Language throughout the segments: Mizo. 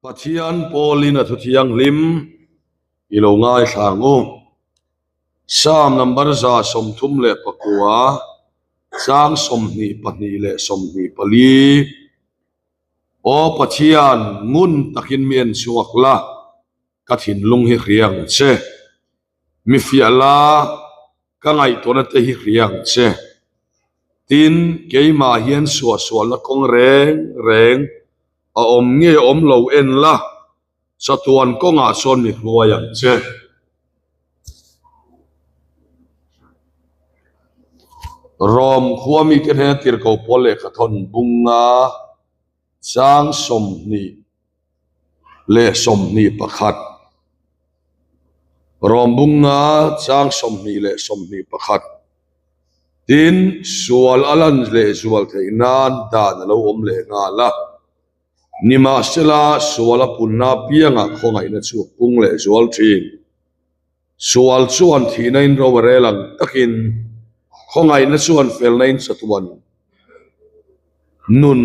Pathian pawlin a thu thianghlim i lo ngaithla ang u. Psalm number 139, chang 22 leh 24. Aw Pathian, ngun takin mi en chhuak la, ka thinlung hi hria ang che. Mi fiah la, ka ngaihtuahna te hi hria ang che. Tin, keimah hian suahsualna kawng reng reng a awm nge awm lo en la, chatuan kawngah chuan mi hruai ang che. Rom khua mite hnena tirhko pawl lehkha thawn bunga chang 21. Rom bunga chang 21. Tin, sual a lan lehzual theih nan dan a lo awm leh nghal a. Nimahsela, sual a punna apiangah khawngaihna chu a pung lehzual thin. Sual chuan thihna in ro a rel ang takin khawngaihna chuan felna in chatuan nun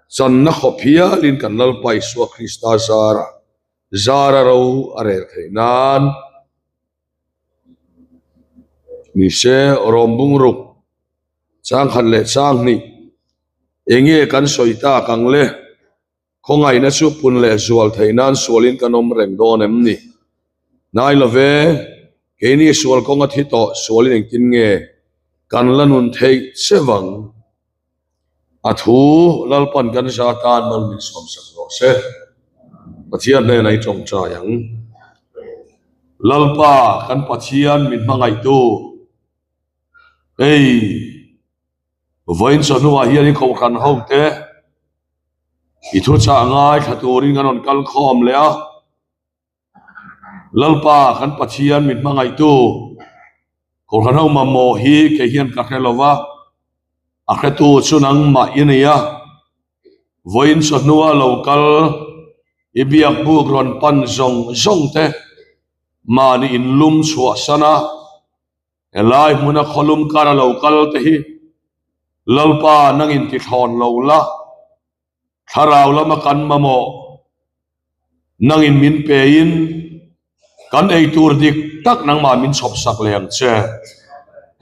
channa khawp hialin kan Lalpa Isua Krista zara zara ro a rel theih nan ni se rawm bungruk chang khat leh chang hnih enge kan sawi tak ang le. Khawngaihna chu pun leh zual theih nan sualin kan awm reng dawn em ni? Hnai lo ve, keini sual kawnga thi tawh sualin engtin nge kan la nun theih che vang? A thu Lalpan kan za tan mal min sawmsak rawh se. Pathian hnenah i tawngtai ang. Lalpa kan Pathian min hmangaihtu, hei vawiin chawhnuah hian i kohhran hote, I thuchah ngaithla turin kan rawn kal khawm leh a, Lalpa kan Pathian min hmangaihtu Kohhran ho mamawh hi kei hian ka hre lo va, a hretu chu nangmah i nei a, vawiin chawhnua lo kal i biak buk rawn pan zawng zawng te mahni inlum chhuahsan a, Helai hmuna khawlum kar a lo kal te hi Lalpa nangin ti thlawn lo la, thlarau lama kan mamawh nangin min pein kan ei tur dik tak nangmah min chhawp sak leh ang che.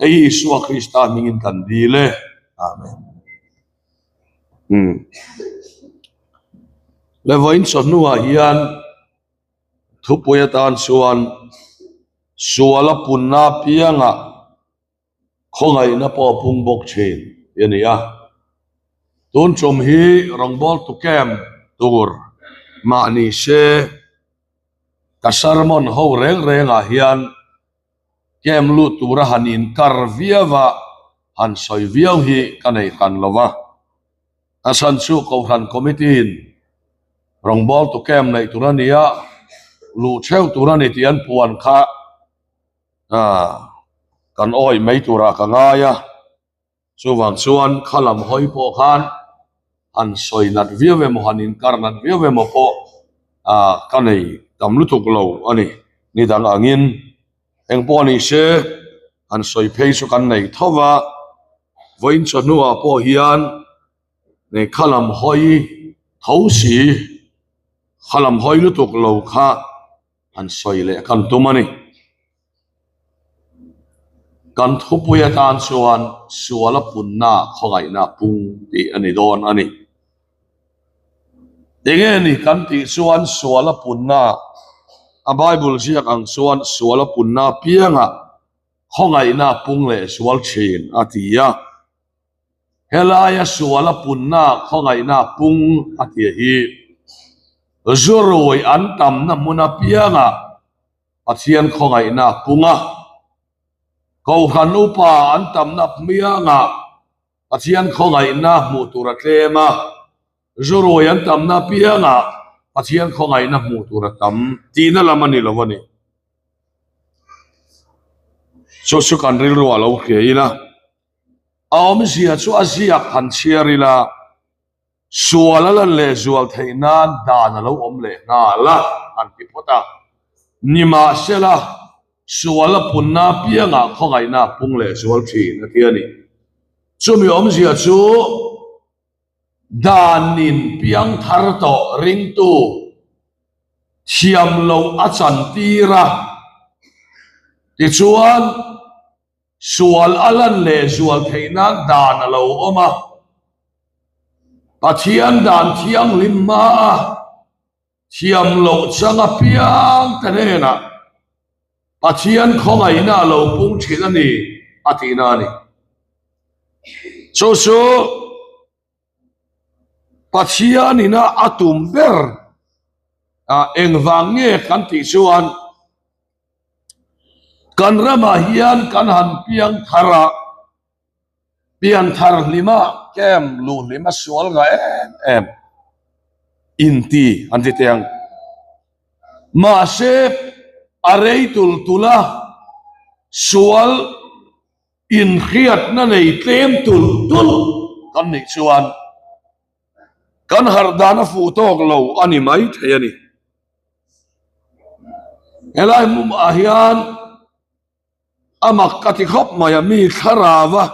Hei hi Isua Krista hmingin kan dil e. Amen. Le vawiin chawhnuah hian Thupui atan chuan sual a punna apiangah khawngaihna pawh a pung bawk thin tih a ni a. Tun tum hi rawngbawltu camp tur mah ni se ka sermon ho reng rengah hian camp lut tura han inkar viau a, han sawi viau hi ka nei hran lo va. A chhan chu Kohhran Committee in rawngbawltu camp neih tur a ni a, luh theuh tur a ni tih an puan kha kan awih mai turah ka ngai a. Chuvang chuan kha lam hawi pawh khan han sawi nat viau emaw han inkar nat viau emaw pawh ka nei tam lutuk lo a ni. Ni dang angin engpawh ni se han sawi phei chu kan nei tho va, vawiin chawhnuah pawh hian kha lam hawi tho si, kha lam hawi lutuk lo kha han sawi leh kan tum a ni. Kan thupui atan chuan sual a punna khawngaihna pung tih a ni dawn a ni. Enge ni kan tih chuan sual a punna a Bible ziak ang chuan sual a punna apiangah khawngaihna pung leh sual thin a ti a. Helaia sual a punna khawngaihna pung a ti hi zurui an tamna hmun apiangah Pathian khawngaihna a pung a, Kohhran upa an tamna hmiangah Pathian khawngaihna hmuh tur a tlem a, zurui an tamna apiangah Pathian khawngaihna hmuh tur a tam tihna lam a ni lo a ni. Chu chu kan rilru a lo hria ila, a awmzia chu a ziak han chhiar ila, Sual a lan leh zual theih nan dan a lo awm leh nghal a, an ti phawt a. Nimahsela, sual a punna apiangah khawngaihna a pung leh zual thin a ti a ni. Chumi awmzia chu Danin piangthar tawh ringtu thiam loh a chantir a, tichuan sual a lan leh zual theih nan dan a lo awm a, Pathian dan thianghlim hmaa thiam loh chang apiang te hnenah Pathian khawngaihna a lo pung thin a ni a tihna a ni. Chu chu Pathianina a tum ber engvang nge kan tih chuan kan ramah hian kan han piang thar a, pian thar hlima camp luh hlima sual nga em em inti an ti teh ang. Mahse a rei tul tul a, sual Inhriatna nei tlem tulh tulh kan nih chuan kan harh dan a fuh tawk lo a ni mai thei a ni. Helai hmunah hian a mak ka ti khawp mai a, mi thlarau a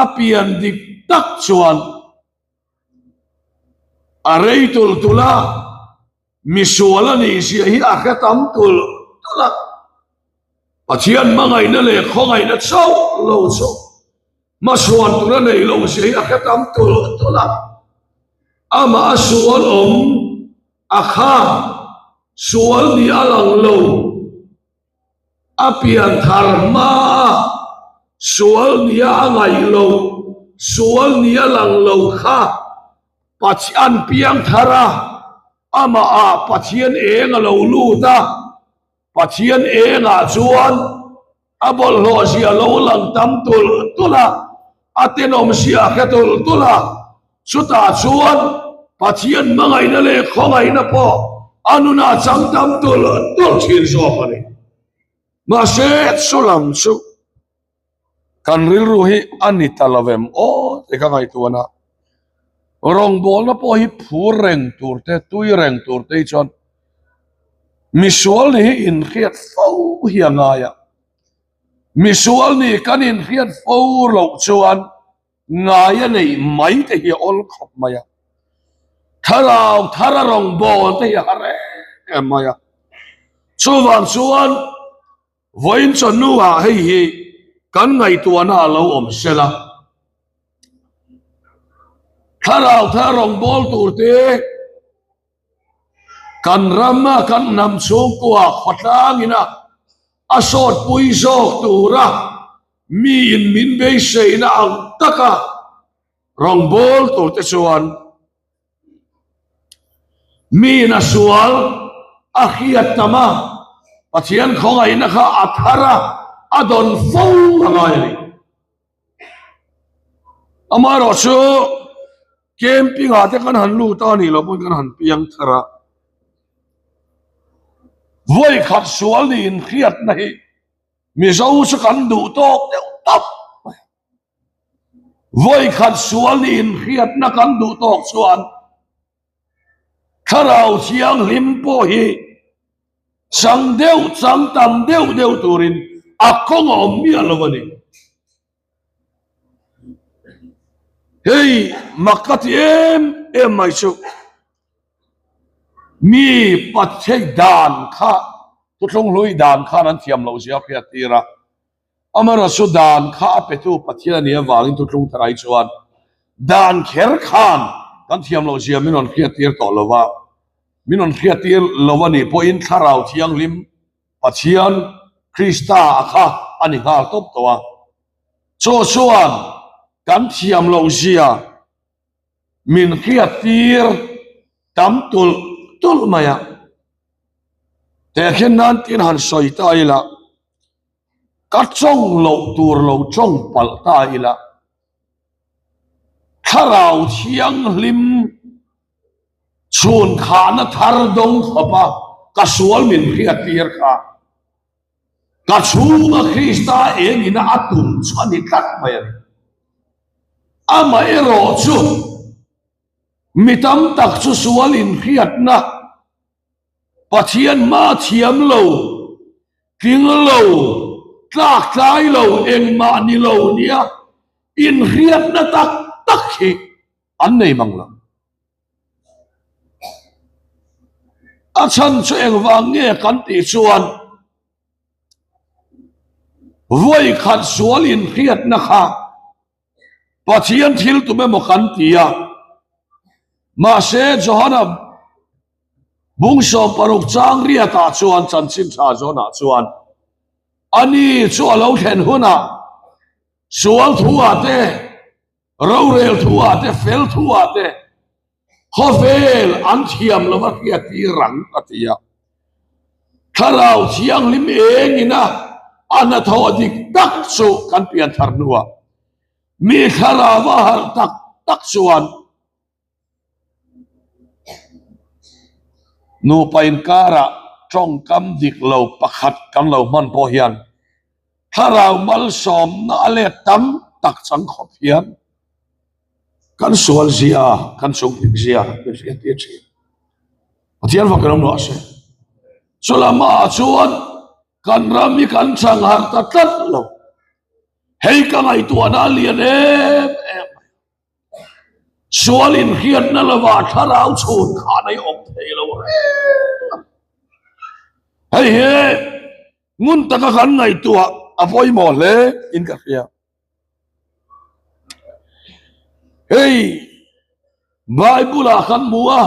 a pian dik tak chuan a rei tulh tulh a, Misual a nih zia hi a hre tam tulh tulh a, Pathian hmangaihna leh khawngaihna chauh lo chu hmachhuan tur a neih loh zia hi a hre tam tulh tulh a, amah a sual awm a kha sual nih a lang lo, a pian thar hma a sual nia a ngaih loh, sual nih a lang lo kha Pathian piang thar a, amah ah Pathian eng a lo lut a, Pathian eng ah chuan a bawlhhlawh zia lo lang tam tulh tulh a, a tenawm zia a hre tulh tulh a, chutah chuan Pathian hmangaihna leh khawngaihna pawh a nunah chang tam tulh tulh thin zawk a ni. Mahse, chu lam chu Kan rilru hi a ni ta lo em aw tih ka ngaihtuahna. Rawngbawlna pawh hi phur reng tur te, tui reng tur te hi chuan misual nih hi inhriat fo hi a ngai a. Misual nih kan inhriat fo loh chuan ngai a neih mai te hi a awl khawp mai a. Thlarau thar a rawngbâwl te hi a har em em mai a. Chuvang chuan Vawiin chawhnuah hei hi kan ngaihtuahna a lo awm sel a, thlarau thar rawngbâwl turte kan rama kan hnam chhungkua khawtlangina a sawtpui zawk tura miin min beiseina ang taka rawngbâwl turte chuan Miin a sual a hriat tam a, Pathian khawngaihna kha a thar a, a dawn fo a ngai a ni. Amaherawh chu camping ah te kan han lut a nih loh pawhin kan han piang thar a, vawi khat sual niin hriatna hi Mizo chu kan duh tawk deuh tawp mai. Vawikhat sual nih inhriatna kan duh tawk chuan Thlarau Thianghlim pawh hi chang deuh chang tam deuh deuh turin a kawng a awm miah lo a ni. Hei mak ka ti em em mai chu mi Pathian dan kha Thuthlung hlui dan khan an thiam loh zia hriat tir a. Amaherawhchu dan kha a petu Pathian a nih avangin thutlung tharai chuan dan kher khan kan thiam loh zia min rawn hriattir tawh lo va, min rawn hriattir lo a nih pawhin Thlarau Thianghlim Pathian Krista a kha a ni nghal tawp tawh a. Chu chuan kan thiam loh zia min hriattir tam tulh tulh mai a. Tehkhin nan tin han sawi ta ila. Ka tawng loh tur lo tawng palh ta ila, Thlarau Thianghlim chhun khahna thar dawng khawpa ka sual min hriattir kha, ka chhunga Krista engina a tum chu a ni tlat mai a ni. Amaherawhchu, mi tam tak chu sual inhriatna Pathian hma thiam lo, tling lo, tlak tlai lo, engmah ni lo nia inhriatna tak tak hi. an nei mang lo. A chhan chu engvang nge kan tih chuan vawi khat sual inhriatna kha Pathian thil tum emaw kan ti a, mahse Johana bung 60 chang riatah chuan chanchin tha zawnah chuan ani chu a lo thlen hunah sual thuah te Rorel thuah te, fel thuah te khawvel an thiam lova hriat tir ang a ti a. Thlarau Thianghlim engin a a hnathawh dik tak chu kan pian thar hnuah mi thlarau a harh tak tak chuan Nupa inkarah tawngkam dik lo pakhat kan lo hman pawh hian thlarau malsawmna a let tam tak chang khawp hian kan sual zia, kan chungpik zia min hriat tir thin. Pathian fak in awm rawh se. Chulamah chuan kan ram hi kan chang harh ta tlat lo. Hei ka ngaihtuahna a lian em em mai. Sual inhriatna lovah thlarau chhun khan a i awm thei lo reng a. Hei hi ngun taka kan ngaihtuah a pawimawh hle in ka hria. Hei Bible ah kan hmu a,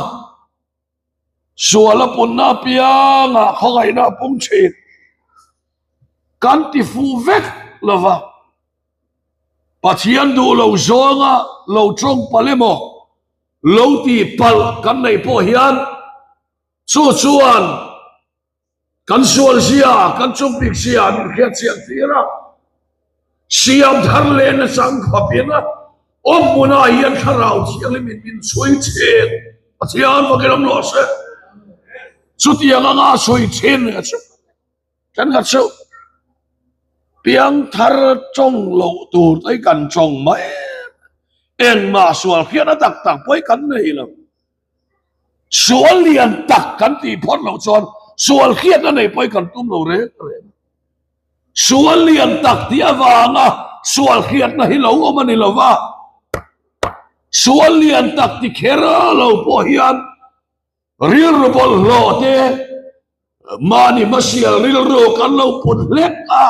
sual a punna apiangah khawngaihna a pung thin. Kan ti fuh vek lova. Pathian duh lo zawnga lo tawng palh emaw, lo ti palh kan neih pawh hian chu chuan kan sual zia, kan chungpik zia min hriat chiang tir a. Siam thar leh nachang khawpin awm hmunah hian Thlarau Thianghlimin min chhui thin. Pathian fakin awm rawh se. Chutiang anga chhui thin a chu. Kan khat chu piangthar tawng loh tur te hi kan tawng mai engmah sual hriatna tak tak pawh hi kan nei lo. Sual lian tak kan tih phawt loh chuan sual hriatna nei pawh hi kan tum lo reng reng. Sual lian tak tih avanga sual hriatna hi lo awm a ni lo va, sual lian tak ti kher lo pawh hian Rilru bawlhhlawh te mahni hmasial rilru kan lo put hlek a,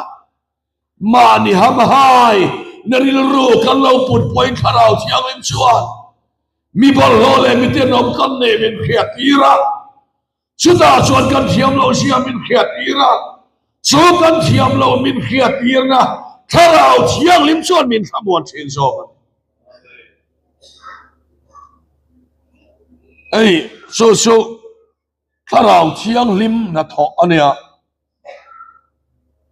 mahni hamhai na rilru kan lo put pawhin Thlarau Thianghlim chuan mi bawlhhlawh leh mi tenawm kan nei min hriat tir a, chutah chuan kan thiam loh zia min hriat tir a, chu kan thiam loh min hriat tirna Thlarau Thianghlim chuan min thlamuan thin zawk a ni. Hei chu chu thlarau thianghlim hnathawh a nia.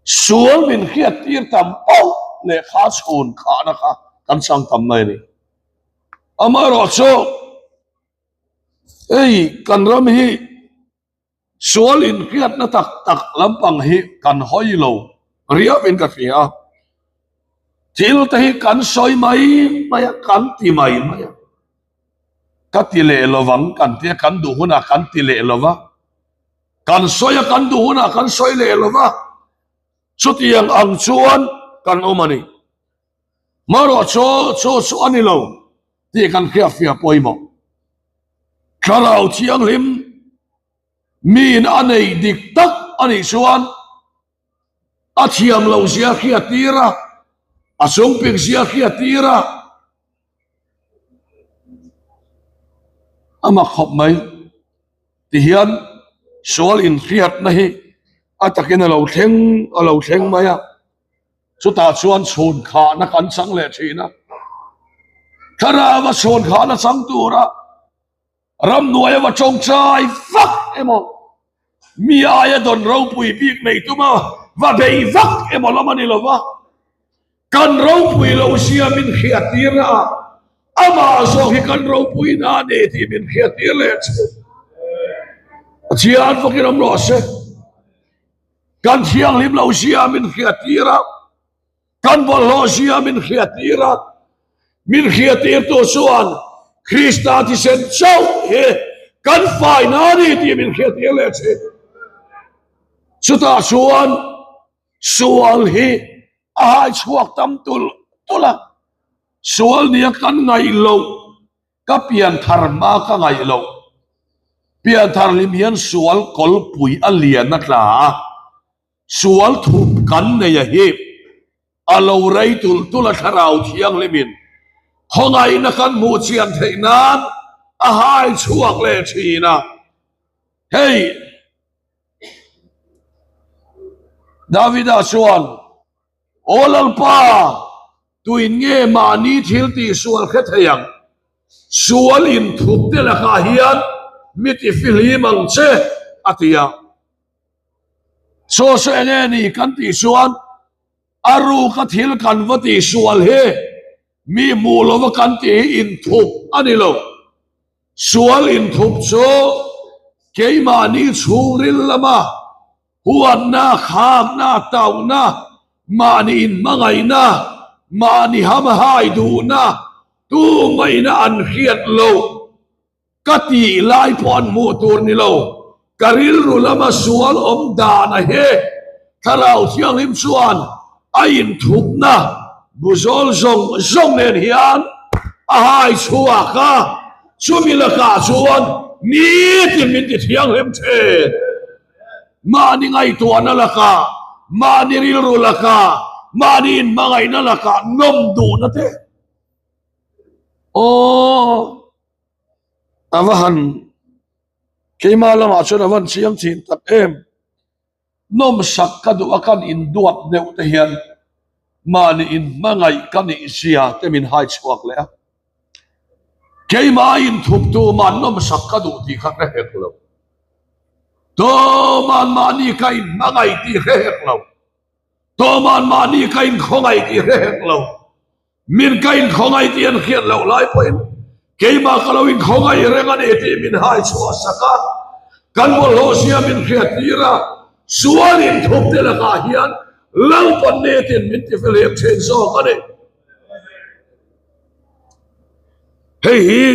Sual min hriat tir tam pauh leh kha chhun khahna kha kan chang tam mai a ni. Amaherawhchu hei kan ram hi Sual inhriatna tak tak lampang hi kan hawi lo riauin ka hria a, thil te hi kan sawi mai mai a, kan ti mai mai a, ka ti leh lovang kan tia kan duh hunah kan ti leh lova, kan sawi a kan duh hunah kan sawi leh lova, chutiang ang chuan kan awm a ni. Hmarawh chu chu chu a ni lo tih kan hriatfiah pawimawh. Thlarau Thianghlim miin a nei dik tak a nih chuan a thiam loh zia hriat tir a, a chungpik zia hriat tir a, a mak khawp mai. Tihian sual inhriatna hi a takin a lo thleng a lo thleng mai a. Chutah chuan chhun khahna kan chang leh thin a, thlarau a chhun khahna chang tura ramhnuai ava tawngtai vak emaw, mi aia dawn ropui bik nei tuma va bei vak emaw lam a ni lo va, kan ropui lo zia min hriat tirna ah amah zawk hi kan ropui na a ni tih min hriat tir leh thin. Pathian fakin awm rawh se. Kan thianghlim lo zia min hriat tir a, kan bawlhhlawh zia min hriat tir a, min hriat tirtu chuan Krista thisen chauh hi kan faina a ni tih min hriat tir leh thin. Chutah chuan sual hi a hai chhuak tam tulh tulh a, sual nia kan ngaih loh. Ka pianthar hma ka ngaih loh. Pianthar hlim hian sual kawlpui a lian a tla a, sual thup kan nei a hi a lo rei tulh tulh a thlarau thianghlimin khawngaihna kan hmuh chian theih nan a hai chhuak leh thin a. Hei Davida chuan Aw Lalpa, tuin nge mahni thil tihsual hre thei ang? Sual inthup te lakah hian mi tifihlim ang che, a ti a. Chaw chu enge ni kan tih chuan a ruka thil kan va tihsual hi mi hmuh lova kan tih hi inthup a ni lo. Sual inthup chu keimahni chhungril lama Huatna, khakna, tauhna, mahni inhmangaihna, mahni hamhai duhna, tumaina an hriat loh ka tih lai pawh an hmuh tur ni lo. Ka rilru lama sual awm dan a he Thlarau Thianghlim chuan a inthupna buzawl zawng zawng nen hian a hai chhuak a, chumi lakah chuan nitin min ti thianghlim thin. Mahni ngaihtuahna lakah, mahni rilru lakah, mahni inhmangaihna lakah nawm duhna te aw a va han keimah lamah chuan a van chiang thin tak em. Nawmsak ka duh a kan induat deuh te hian mahni inhmangaih ka nih zia te min hai chhuak leh a. Keimah inthup tuman nawmsak ka duh tih kha hre hek lo. Tuman mahni ka inhmangaih tih hre hek lo. Tuman mahni ka inkhawngaih tih hre hek lo. Min ka inkhawngaih tih an hriat loh lai pawhin keimah ka lo inkhawngaih reng a ni tih min hai chhuah sak a. Kan bawlhhlawh zia min hriat tir a, sual inthup te lakah hian Lalpan netin min tifel hem thin zawk a ni. Hei hi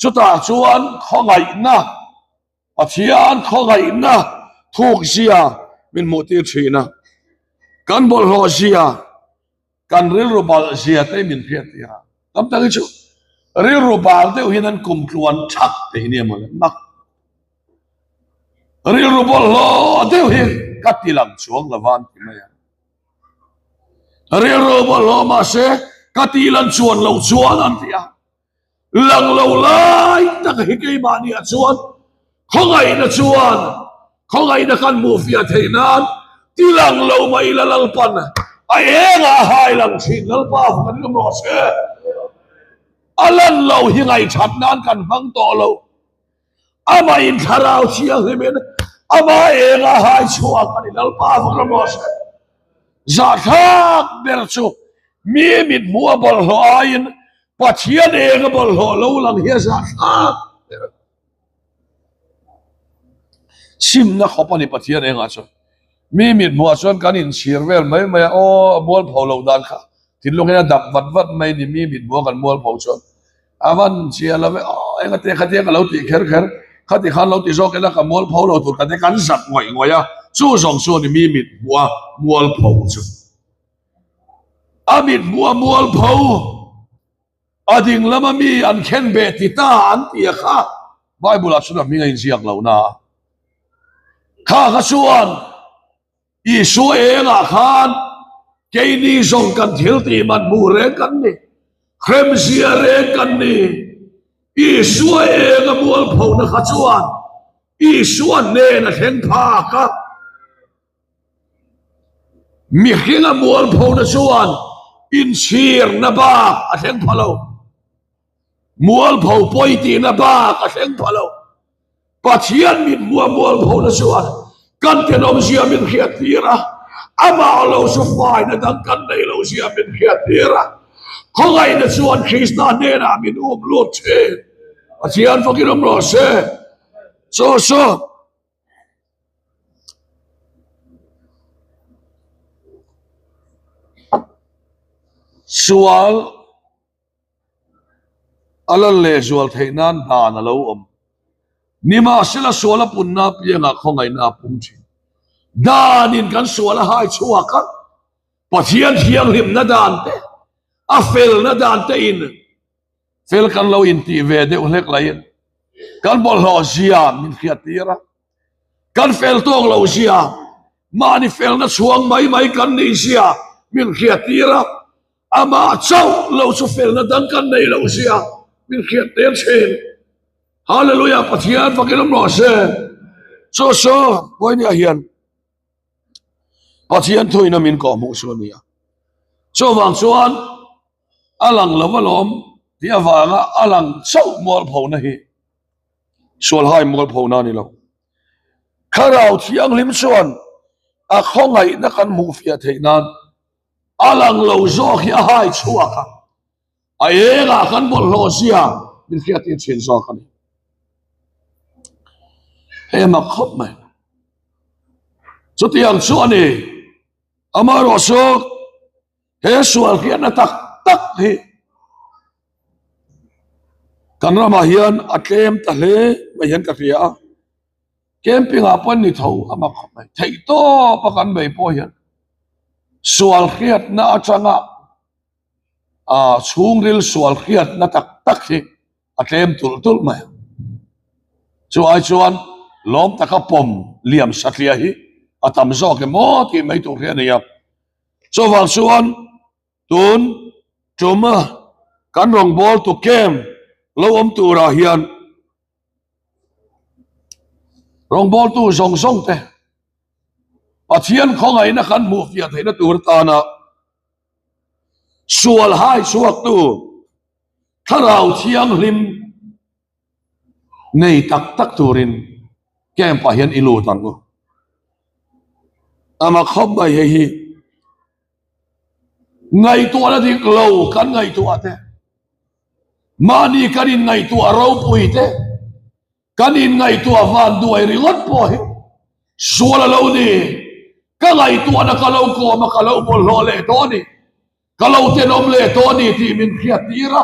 chutah chuan khawngaihna, Pathian khawngaihna thuk zia min hmuh tir thin a, kan bawlhhlawh zia, kan rilru balh zia te min hriat tir a. Tam tak hi chu rilru bal deuh hian an kum tluan thak te hi nia mawle mak. Rilru bawlhhlawh deuh hi ka ti lang chuang lo va an ti mai a. Rilru bawlhhlawh mahse ka tih lan chuan loh chuan an ti a, lang lo lai tak hi keimahniah chuan khawngaihna chuan khawngaihna kan hmuh fiah theih nan ti lang lo mah ila Lalpan a engah a hai lang thin Lalpa kan awm rawh se. A lan lo hi ngaihthat nan kan hmang tawh lo. Amah in thlarau thianghlimin amah enga hai chhuak a ni Lalpa vang ram rawh se. Zahthlak ber chu mi mit hmuh a bawlhhlawh aiin Pathian enga bawlhhlawh lo lang hi a zahthlak ber. Simna khawp a ni Pathian engah chuan. Mi mit hmuh ah chuan kan inchhir vel mai mai a, aw a mualpho loh dan kha thinlung hian a dap vat vat mai ni mi mit hmuh a kan mualpho chuan. A van chhia lo e, aw enga te khatia ka lo tih kher kher, khati khan lo ti zawk ila ka mualpho lo tur ka te kan zak ngawih ngawih a, chu zawng chu a ni mi mit hmuh a mualpho chu. A mit hmuh a mualpho, a ding lama mi an khen beh ti ta an ti a kha, Bible ah chuan a hming a inziak lo na a, kha kha chuan Isua engah khan keini zawng kan thil tih man hmuh reng kan ni, hremzia reng kan ni. Isua enga mualphona kha chuan Isua hnen a thleng phak a. Mihringa mualphona chuan inchhirna bak a thleng pha lo. Mualpho pawi tihna bak a thleng pha lo. Pathian mit hmuh a mualphona chuan kan tenawmzia min hriat tir a, amah lo chu faina dang kan nei lohzia min hriat tir a, khawngaihna chuan Krista hnenah min um lut thin. Pathian fakin awm rawh se. Chaw saw. Sual. A lan lehzual theih nan dan a lo awm. Nimahsela sual a punna apiangah khawngaihna a pung thin. Danin kan sual a hai chhuak a, Pathian thianghlimna dan te, a felna dan te in. Fel kan lo intih ve deuh hlek laiin kan bawlhhlawh zia min hriat tir a, kan fel tawk lo zia, mahni felna chhuang mai mai kan nih zia min hriat tir a, amah chauh lo chu felna dang kan nei loh zia min hriat tir thin. Hallelujah Pathian fakin awm rawh se. Chu chu Vawinia hian Pathian thuina min kawhhmuh chu a ni a. Chuvang chuan a lang lo alawm tih avanga a lang chauh mualphona hi sualhai mualphona a ni lo. Thlarau Thianghlim chuan a khawngaihna kan hmuh fiah theih nan a lang lo zawk hi a hai chhuak a, a engah kan bawlhhlawh zia min hriattir thin zawk a ni. Hei a mak khawp mai. Chutiang chu a ni. Amaherawhchu He sual hriatna tak tak hi kan ramah hian a tlem ta hle mai hian ka hria a, camping ah pawh ni tho a mak khawp mai, theih tawp a kan bei pawh hian sual hriatna atanga ah chhungril sual hriatna tak tak hi a tlem tulh tulh mai a, chu ai chuan lawm taka pawm liam satliah hi a tam zawk em aw tih mai tur hi a ni a. Chuvang chuan tun tuma kan rawngbawltu camp lo awm turah hian rawngbawltu zawng zawng te Pathian khawngaihna kan hmuh fiah theihna tur atana sual hai chhuaktu Thlarau Thianghlim nei tak tak turin camp ah hian i lut ang u. Ama khawp mai hei hi ngaihtuahna dik lo kan ngaihtuah te, mahni kan inngaihtuah ropui te, kan inngaihtuah van duai ringawt pawh hi sual a lo ni. Ka ngaihtuahna ka lo kawm a, ka lo bawlhhlawh leh tawh a ni. Ka lo tenawm leh tawh a ni tih min hriat tir a,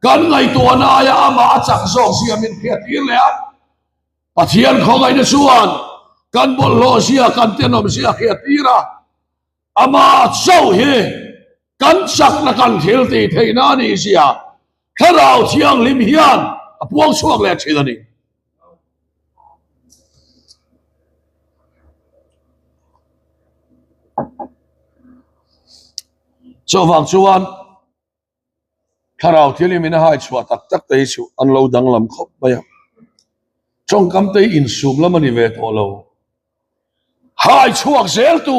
kan ngaihtuahna aia amah a chak zawk zia min hriat tir leh a. Pathian khawngaihna chuan kan bawlhhlawh zia, kan tenawm zia hriat tir a, amah chauh hi kan chakna kan thil tih theihna a nih zia Thlarau Thianghlim hian a puang chhuak leh thin a ni. Chuvang chuan Thlarau Thianghlim in a hai chhuah tak tak te hi chu an lo danglam khawp mai a. Tawngkam te hi insum lam a ni ve tawh lo. Hai chhuak zel tu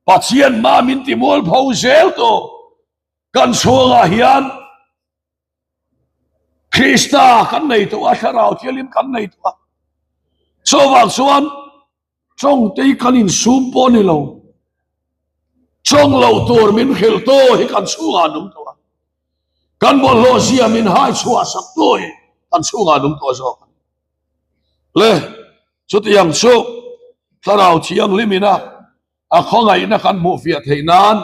Pathian hma min ti mualpho zel tu kan chhungah hian Krista kan nei tawh a, Thlarau Thianghlim kan nei tawh a. Chuvang chuan tawngte hi kan insum pawh a ni lo. Tawng lo tur min hrilh tu hi kan chhungah an awm tawh a. Kan bawlhhlawh zia min hai chhuah sak tu hi kan chhungah an awm tawh zawk a ni. Le, chutiang chu Thlarau Thianghlim ina a khawngaihna kan hmuh fiah theih nan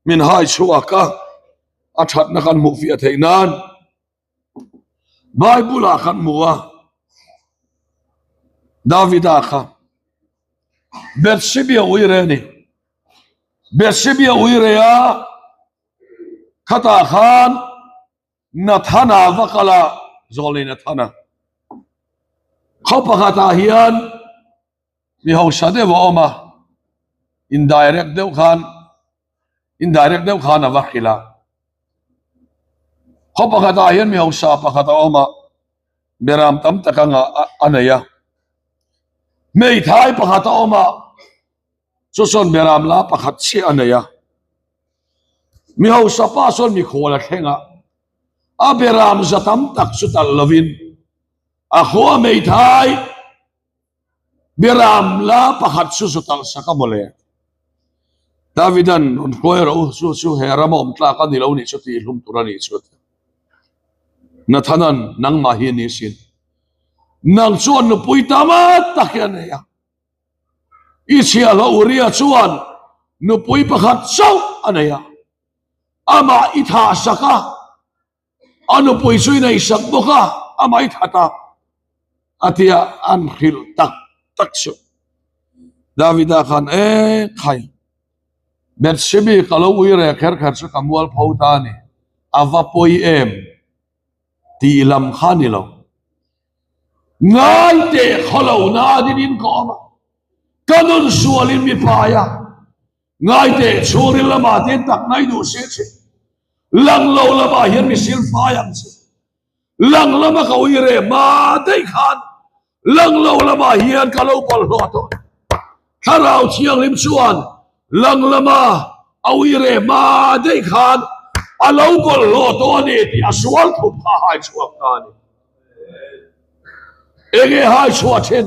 min hai chhuak a, a thatna kan hmuh fiah theih nan Bible ah kan hmu a, Davida kha Bethsebia uire a ni. Bethsebia uire a khatah khan Nathana va kal a, Zawlnei Nathana khaw pakhatah hian Mi hausa deuh a awm a, indirect deuh khan indirect deuh khan a va hrilh a. Khaw pakhatah hian mi hausa pakhat a awm a, beram tam tak anga a nei a. Hmeithai pakhat a awm a, chu chuan beram la pakhat chiah a nei a. Mi hausa pa chuan mikhual a thleng a, a beram za tam tak chu talh lovin a khua hmeithai Biram la pakhat chu zu talh sak a mawle. Davidan rawn hruai rawh u, chu chu he rama awm tlak a ni lo nih chu tih hlum tur a nih chu a ti. Nathanan, Nangmah hi a ni sin. Nang chuan nupui tam a tak hi a nei a. I chhiahhlawh Uria chuan nupui pakhat chauh a nei a. Amah i thah sak a. A nupui chu i neihsak bawk a, a mai that a, a ti a, an hrilh tak tak chu. Davida khan, E khai, Bethsebi ka lo ui reh kher kher chu ka mualpho ta a ni. A va pawi em tih lam kha ni lo. Ngai teh khaw lo na din in ka awm a, ka nun sualin mi pai a, ngai teh chhungril lamah te tak ngai duh se che, lang lo lamah hian mi silfai ang che. Lang lama ka ui reh hma daih khan lang lo lamah hian ka lo bawlhhlawh tawh. Thlarau Thianghlim chuan lang lama a ui reh hma daih khan a lo bawlhhlawh tawh a ni tih a sual thup kha a hai chhuak ta a ni. Enge hai chhuah thin?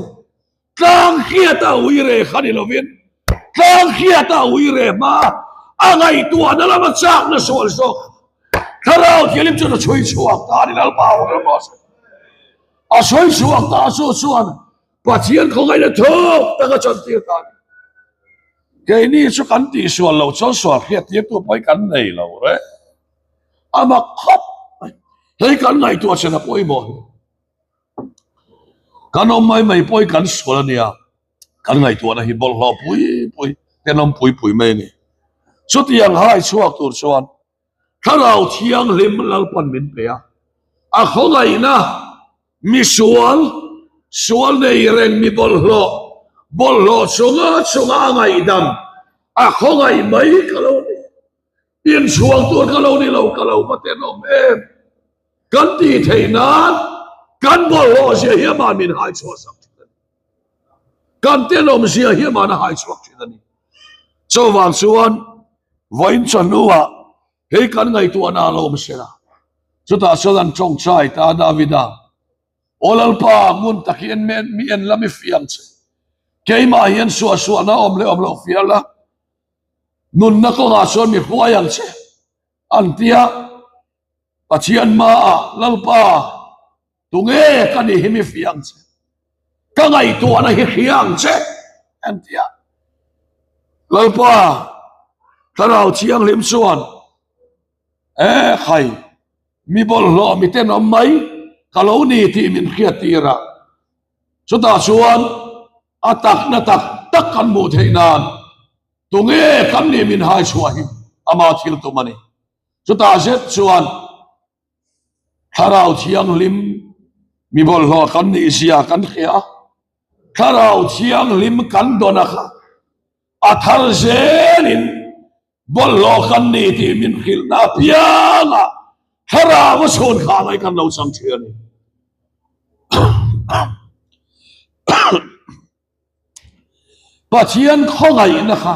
Tlang hriata ui reh kha ni lovin tlang hriata ui reh hma a ngaihtuahna lama chakna sual zawk Thlarau Thianghlim chuan a chhui chhuak ta a ni Lalpa awm ram rawh se. A chhui chhuak ta chu chuan Pathian khawngaihna thuk tak a chantir ta a ni. Keini chu kan tihsual loh chuan sual hriattirtu pawh hi kan nei lo reh. A mak khawp mai. Hei kan ngaihtuah chhan a pawimawh hle. Kan awm mai mai pawh hi kan sual a nia, kan ngaihtuahna hi bawlhhlawh pui pui, tenawm pui pui mai a ni. Chutiang hai chhuak tur chuan Thlarau Thianghlim Lalpan min pe a, a khawngaihna misual, sual nei reng mi bawlhhlawh, bawlhhlawh chunga chunga a ngaihdam, a khawngaih mai ka lo ni. Inchhuang tur ka lo ni lo, ka lo va tenawm em. Kan tih theih nan kan bawlhhlawh zia hi aman min hai chhuah sak thin a ni. Kan tenawm zia hi aman a hai chhuak thin a ni. Chuvang chuan vawiin chawhnuah hei kan ngaihtuahna a lo awm se la, chutah chuan an tawngtai ta a Davida, Aw Lalpa, ngun tak hi en mi en la mi fiang che. Keimah hian suahsuahna awm leh awm loh fiah la, nunna kawngah chuan mi hruai ang che, an ti a. Pathian hmaah, Lalpa, tunge ka nih hi mi fiah ang che? Ka ngaihtuahna hi hria ang che, an ti a. Lalpa, Thlarau Thianghlim chuan, E khai, mi bawlhhlawh mi tenawm mai ka lo ni tih min hriat tir a. Chutah chuan a takna tak tak kan hmuh theih nan tunge kan nih min hai chhuah hi ama thil tum a ni. Chutah zet chuan Thlarau Thianghlim mi bawlhhlawh kan nih zia kan hria a, Thlarau Thianghlim kan dawn a kha a thar zelin bawlhhlawh kan ni tih min hrilhna apiangah Thlarau a chhun kha mai kan lo chang thin a ni. Pathian khawngaihna kha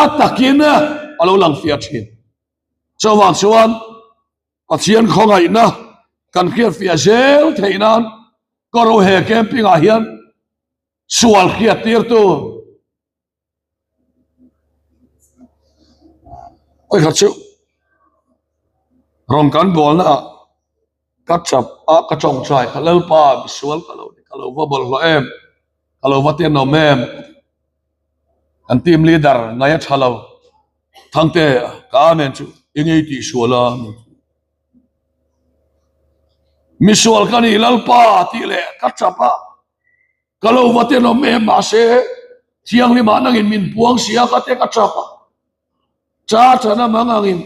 a takin a lo lang fiah thin. Chuvang chuan Pathian khawngaihna kan hriatfiah zel theih nan Kawrohe camping ah hian sual hriat tirtu Oi kha chu rawn kan bawlna ah ka chap a ka tawngtai kha Lalpa misual ka lo ni ka lo va bawlhhlawh em ka lo va tenawm em Kan team leader ngai a tha lo. Thangte ka amen chu i ngei tih sual a. Misual ka ni Lalpa tih leh ka tap a. Ka lo va tenawm em mahse thianghlimah nangin min puang si a ka te ka tap a. Cha chana mang angin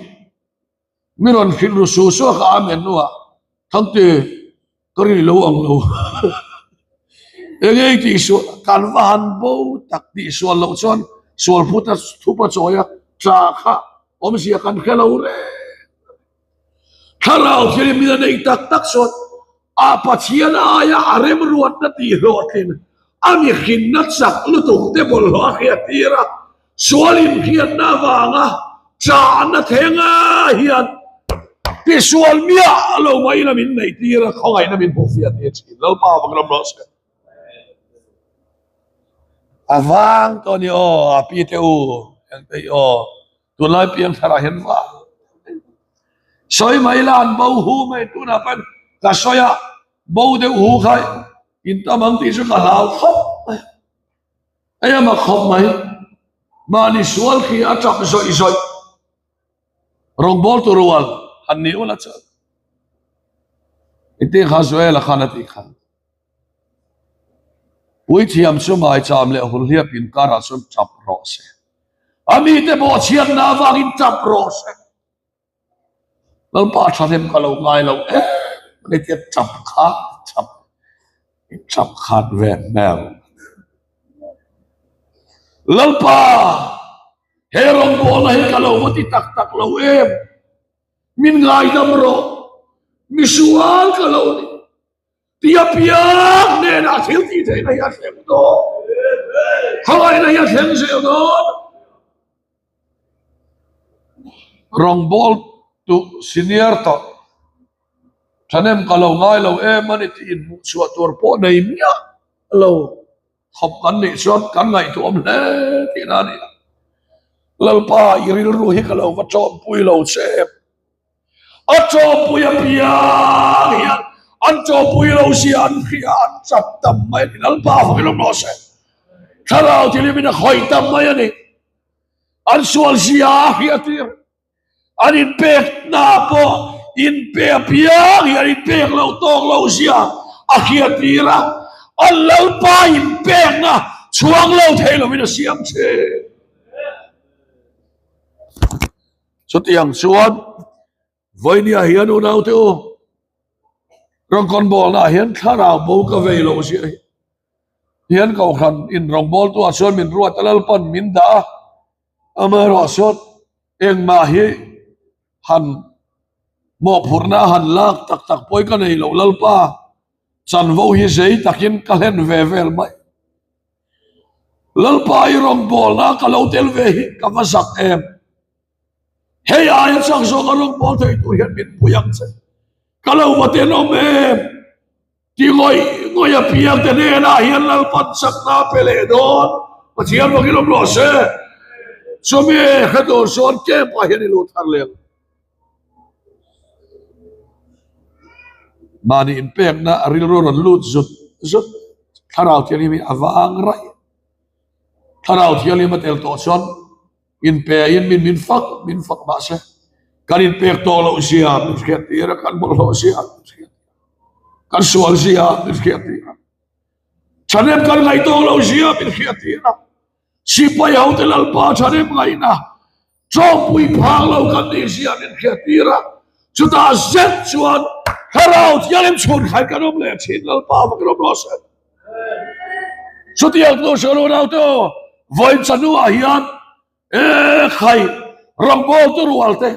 Mi rawn hrilh ru su su a ka amen hnuah Thangte ka ri lo ang lo enge i tih sual kan va han bo tak tih sual loh chuan sual phut a thup a chawi a tla kha awmzia kan hre lo reng thlarau thil min a neih tak tak chuan a Pathian aia a remruatna tih hlawhtlin a mihrinna chak lutuk te bawlhhlawh a hriat tir a Sual inhriatna avanga chahna thlenga hian tisual miah lo mai lam in neih tir a, khawngaihna min hmuh fiah tir thin. Lalpa avang ram rawh se. A vang tawh a ni aw, a pi te u, eng te hi aw, tunlai piang thlarah hian vang. Sawi mai la an bo hu mai tunah pawn ka sawi a, bo deuh hu kha in tam ang tih chu ka hlau khawp mai. Hei a mak khawp mai. Mahni sual khi a tap zawih zawih. Rawngbâwl tu rual han ni ula chuan. Engtin kha Joel-a khan a tih kha. Puithiam chu maicham leh hulhliap inkarah chuan tap rawh se. A mite bawhchhiatna avangin tap rawh se. Lalpa thahnem ka lo ngai lo em ani tia chap khat chap chap khat ve hmel. Lalpa he rawngbawlna hi ka lo va ti tak tak lo em min ngaidam rawh misual ka lo ni. Tia piang hnenah thil tih theihna hi a thleng dawn. Hmangaihna hi a thleng zel dawn. Rawngbawl tu senior tawh thahnem ka lo ngai lo em a ni tih inhmuh chhuah tur pawh nei miah lo khawp kan nih chuan kan ngaihtuahawm hle tihna a ni a. Lalpa i rilru hi ka lo va tawmpui lo che em. A tawpui apiang hian an tawpui lo zia an hria an chap tam mai a ni. Lalpa fawk in awm rawh se. Thlarau tihlim in a khawih tam mai a ni. An sual zia a hria tir. An inpek na pawh inpe apiang hi an inpek lo tawk lo zia a hria tir a. An Lalpa inpekna chhuang lo thei lovin a siam thin. Chutiang chuan vawinia hian unaute u, rawnkawnbawlnaah hian thlarau bo ka vei loh zia hi hian kohhran in rawngbawltuah chuan min ruat a Lalpan min dah a, amaherawh chuan engmah hi han mawhphurhna a han lak tak tak pawhin ka nei loh Lalpa chanvo hi zei takin ka hlen ve vel mai. Lalpa i rawngbawlna ka lo tel ve hi ka va zak em. Hei aia chak zawk a rawngbâwl thei tur hian min pui ang che. Ka lo va tenawm em? Ti ngawih ngawih a piang te hnenah hian Lalpan chakna a pe leh dawn. Pathian vangin awm rawh se. Chumi hre tur chuan camp ah hian i lut thar leh ang. Mahni inpekna a rilru rawn lut zut zut Thlarau Thianghlim hi a vang raih. Thlarau Thianghlim a tel tawh chuan inpe in min min fak min fak mah se kan inpek tawh loh zia min hriat tir a, kan bawlhhlawh zia min hriat tir a, kan sual zia min hriat tir a, thahnem kan ngaih tawh loh zia min hriat tir a. Sipai hote Lalpa thahnem ngaihna chawpui phang lo kan nih zia min hriat tir a, chutah zet chuan Thlarau Thianghlim chhun khan kan awm leh thin Lalpa va kan awm rawh se. Chutiang tur hriat lo naute aw, vawiin chanu ah hian e khai rawngbawltu rualte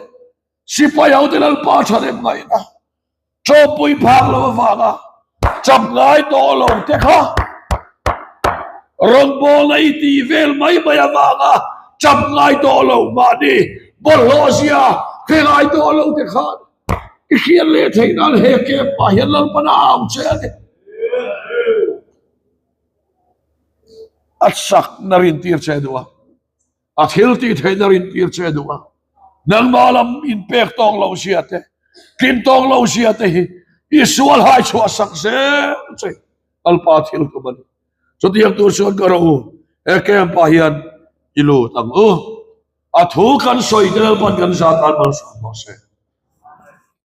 Sipai hote Lalpa thahnem ngaihna chawpui phak lo avanga chap ngai tawh lo te kha rawngbawlna i tih vel mai mai avanga chap ngai tawh lo mahni bawlhhlawh zia hre ngai tawh lo te khan i hriat leh theih nan he camp ah hian Lalpan a au che a ni. A chakna rintir che duh a. A thil tih theihna rintir che duh a, nangmah lam inpek tawk loh zia te, tlin tawk loh zia te hi i sual hai chhuah sak zel che Lalpa thil tum a ni. Chutiang tur chuan ka rawh u, he camp ah hian i lut ang u. A thu kan sawi te Lalpan kan zat tan malsawm rawh se.